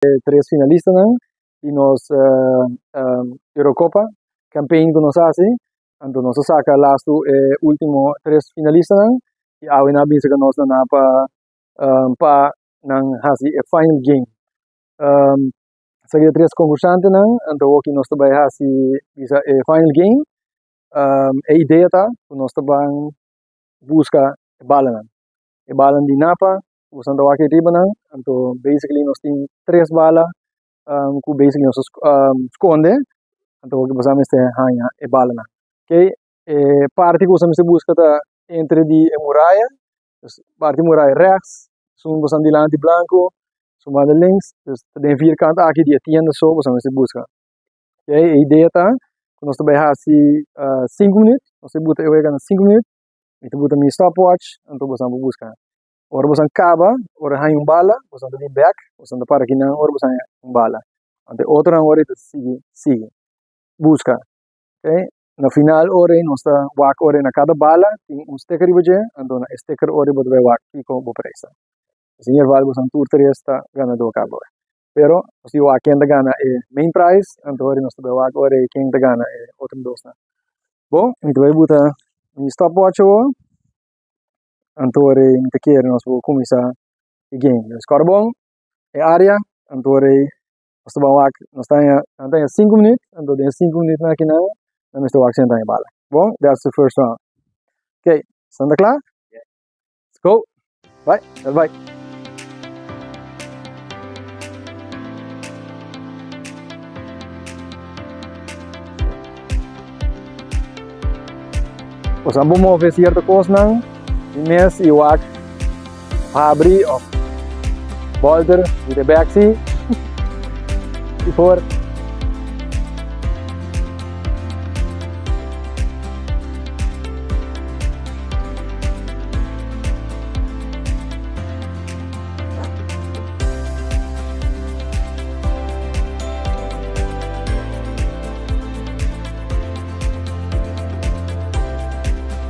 Tres finalistanan di nos Eurocopa campaign ku nos a hasi, anto nos a saka lastu e ultimo tres finalistanan i awe nan a bisa ku nos nan a pa pa nan hasi e final game. Esaki ta tres konkursantenan, anto awoki nos ta bai hasi bisa e final game. E idea ta ku nos ta ban buska e balanan, e balanan di Napa Boso ta wak riba nan, anto basically nos tin tres bala ku basically nos a skonde, anto boso a mester haña e balanan. Ok, e parti ku boso a mester buska ta entre di e muraya, parti muraya rechts, esun boso dilanti blanku, esun banda links, dus ta den vierkant aki di e tienda so boso a mester buska. Ok, e idea ta ku nos ta bai hasi sinku minüt, nos ta buta e wega na sinku minüt, mi ta buta mi stopwatch, anto boso a por buska. Ora boso a kaba, ora haña un bala, boso ta bin bek, boso ta para kinan ora boso haña un bala. Anto e otronan ora ei ta sigui sigui buska. Ok, na final ora ei nos ta wak ora ei na kada bala tin un sticker riba dje, anto na e sticker ora ei bo ta bai wak kiko bo prijs ta. Asina geval boso tur tres ta ganadó kaba ora. Pero nos tin wak ken ta gana e main prize, anto ora ei nos ta bai wak ora ei ken ta gana e otro dosnan. Bon, mi ta bai buta mi stopwatch awor. Anto ora mi ta kere nos por kuminsá e game. Nos kòrda bon e área, anto ora nos ta ban wak, nos ta haña, nan ta haña sinku minüt, anto den e sinku minütnan akinan nan mester wak si nan ta haña bala. Bon, that's the first round. Oké, esnan ta kla? Let's go! Bai, dal bai. Boso a por move cierto cosnan di mes y wak of habri of bolter di de bek si y por.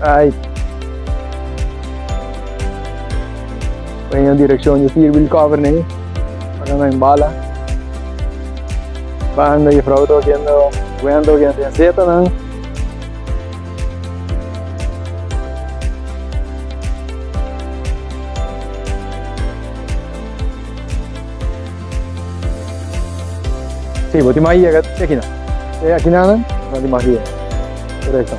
Ay. Voy en dirección de vier wheel cover nee. Para no embala. Banda y vrouw toch haciendo, Gwen toch haciendo zeta nan. Sí, bo tin mag yega te aki nan. Te aki nan, bo tin mag yega. Correcto.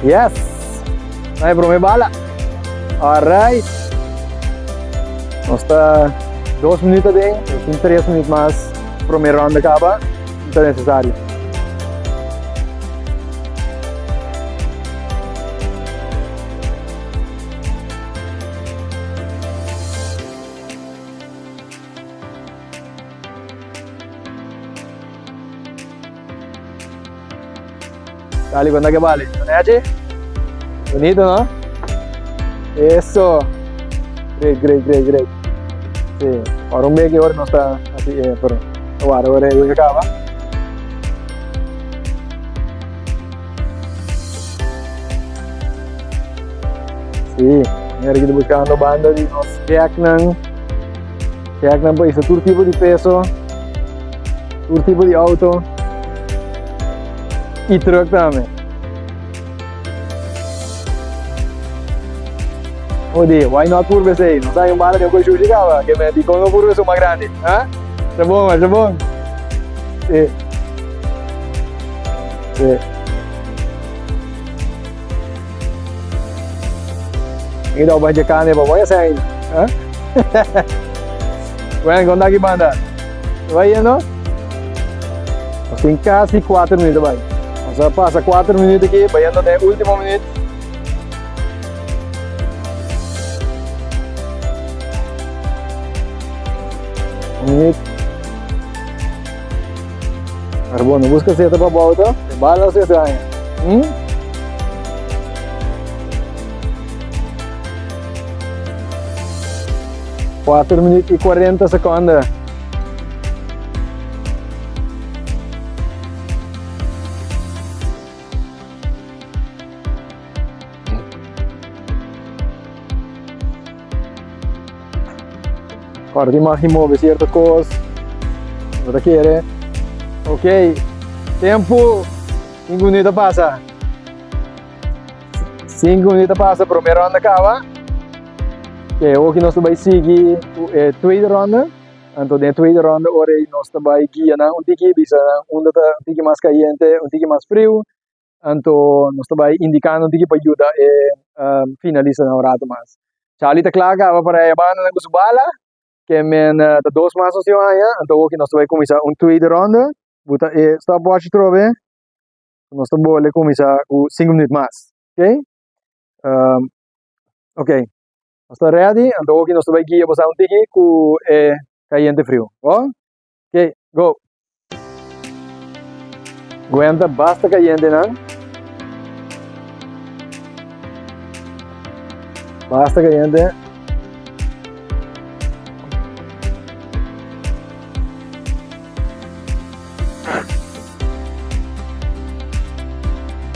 Yes! Nan e prome bala. Alright. Nos ta dos minuut aden, nos tin tres minuut mas prome round a caba, si ta necesario. Dale, cuando que vale? ¿Nechi? Bonito, no? Eso. Great, great, great, great. Sí. Ahora un beke ahora no está así, eh, pero ahora ahora ahora acaba. Sí, mira aquí buscando banda di nos jacknan. Jacknan pa isa tur tipo di peso, tur tipo di auto y truck tambe. Odi, why not purba esey? Nos hay un bala di un shushi caba, que me dicon no purba esun mas grandi. Ha? Ta bon, ta bon. Sí. Sí. Mi dau banja carne pa boy así. Ha? Bueno, con aquí banda. Va yendo? Nos tin casi 4 minutos bai. Nos a pasa 4 minutos aquí, bayendo den último minuut. Un minuut. Pero bueno, busca seta pa bouta. E bala se daña. Hmm? Cuatro minutos y 40 seconden. Kòrda di mag di move sierto kos. Bo ta kere. Ok, tempu. Sinku minüt a pasa. Sinku minüt a pasa, promé rònda kaba. Ok, awor nos ta bai sigui ku e tweede rònda. Anto den e tweede rònda ora ei nos ta bai guia nan un tiki, bisa nan unda ta un tiki mas kayente, un tiki mas friu. Anto nos ta bai indicando un tiki pa yuda e finalistanan un rato mas. Charlie ta kla kaba para e bandanan ku su bala, ke men ta dos mas nos tin haña, anto awoki nos ta bai kuminsá un tweede ronde, buta e stopwatch atrobe, nos ta bole kuminsá ku sinku minüt mas, ok? Ok, nos ta ready, anto awoki nos ta bai guia boso un tiki ku e kayente friu, bo? Ok, go! Gwen ta basta cayente nan. Basta cayente.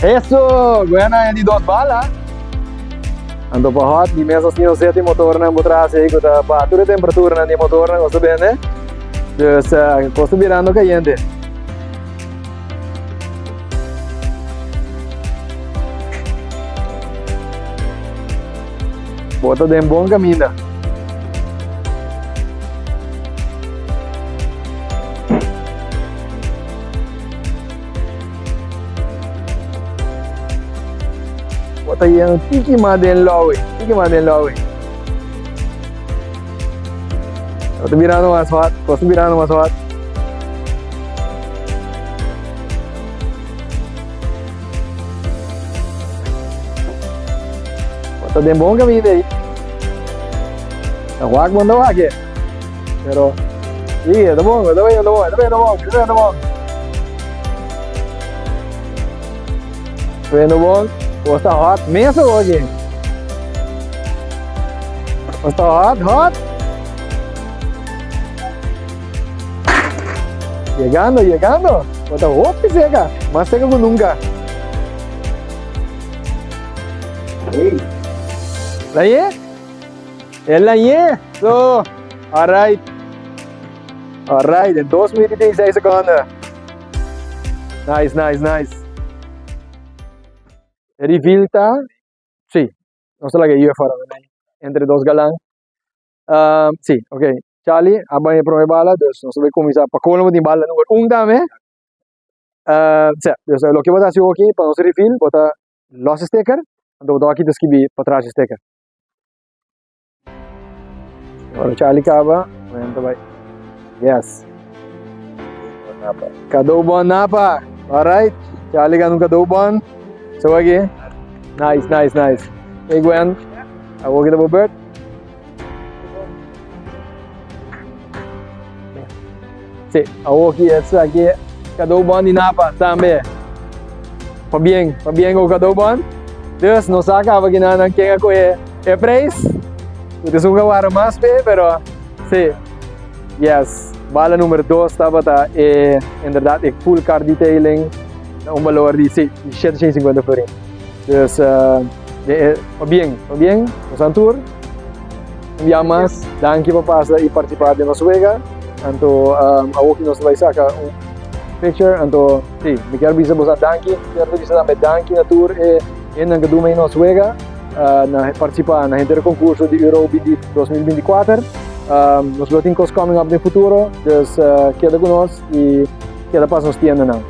Eso! Gwen a di dos bala. Anto pa hot, di mes nos tin nos seti motornan bo tras ei ku ta baha tur e temperaturanan di e motornan ku nos ta bende. Dus kos ta birando kayente. Bo ta den bon kaminda. Bo ta yendo tiki mas den lowe, tiki mas den lowe. Bo ta birando mas hot, bo ta birando mas hot. Bo ta den bon caminda ahí. Ta wak bon ta wak, pero sí, ta bon, ta bon, ta bon, ta bon, ta bon. Bueno bon, bo sta hot mes oye. Bo sta hot, hot. Llegando, llegando. Bo ta hopi seca, mas seca ku nunca. Lañe? El lañe. So, alright. Alright, en 2 minuut y 36 seconden. Nice, nice, nice. E reveal ta, sí, nos ta laga e juf ahora entre dos galan. Sí, ok. Charlie, a baña e prome bala, dus nos ta bay cuminsa pa colmo tin bala number un tambe. Sí, dus loke bo ta haci aki pa nos reveal, bo ta los e sticker, anto bo ta wak kita skibi patras e sticker. Ora Charlie caba, Gwen ta bai. Yes. Cadeau bon Napa. Alright. Charlie gana un cadeau bon. So aki. Nice, nice, nice. Hey Gwen, awor kita bo beurt. Sí, awor ki esaki cadeau bon di Napa tambe. Pabien, pabien ku cadeau bon. Dus nos a caba kinan ken a kohe e prijs. Ku ta esun ka wara mas pe, pero sí. Yes, bala numero dos tabata e inderdaad e full car detailing na un balor di sí, di 750 florin. Dus uh, pabien, pabien, nos aan tour. Un bia mas, danki pa pasa y participa den nos wega. Anto um, awor nos ta bai saca un picture. Anto, sí, mi kier bisa boso danki. Kier bisa tambe danki na tur e hendenan ku duna nos wega. Uh, na participa na henter concurso di Euro 2024. Um, nos lo tin cos coming up den futuro. Dus uh, keda ku nos y keda pasa nos tiendanan.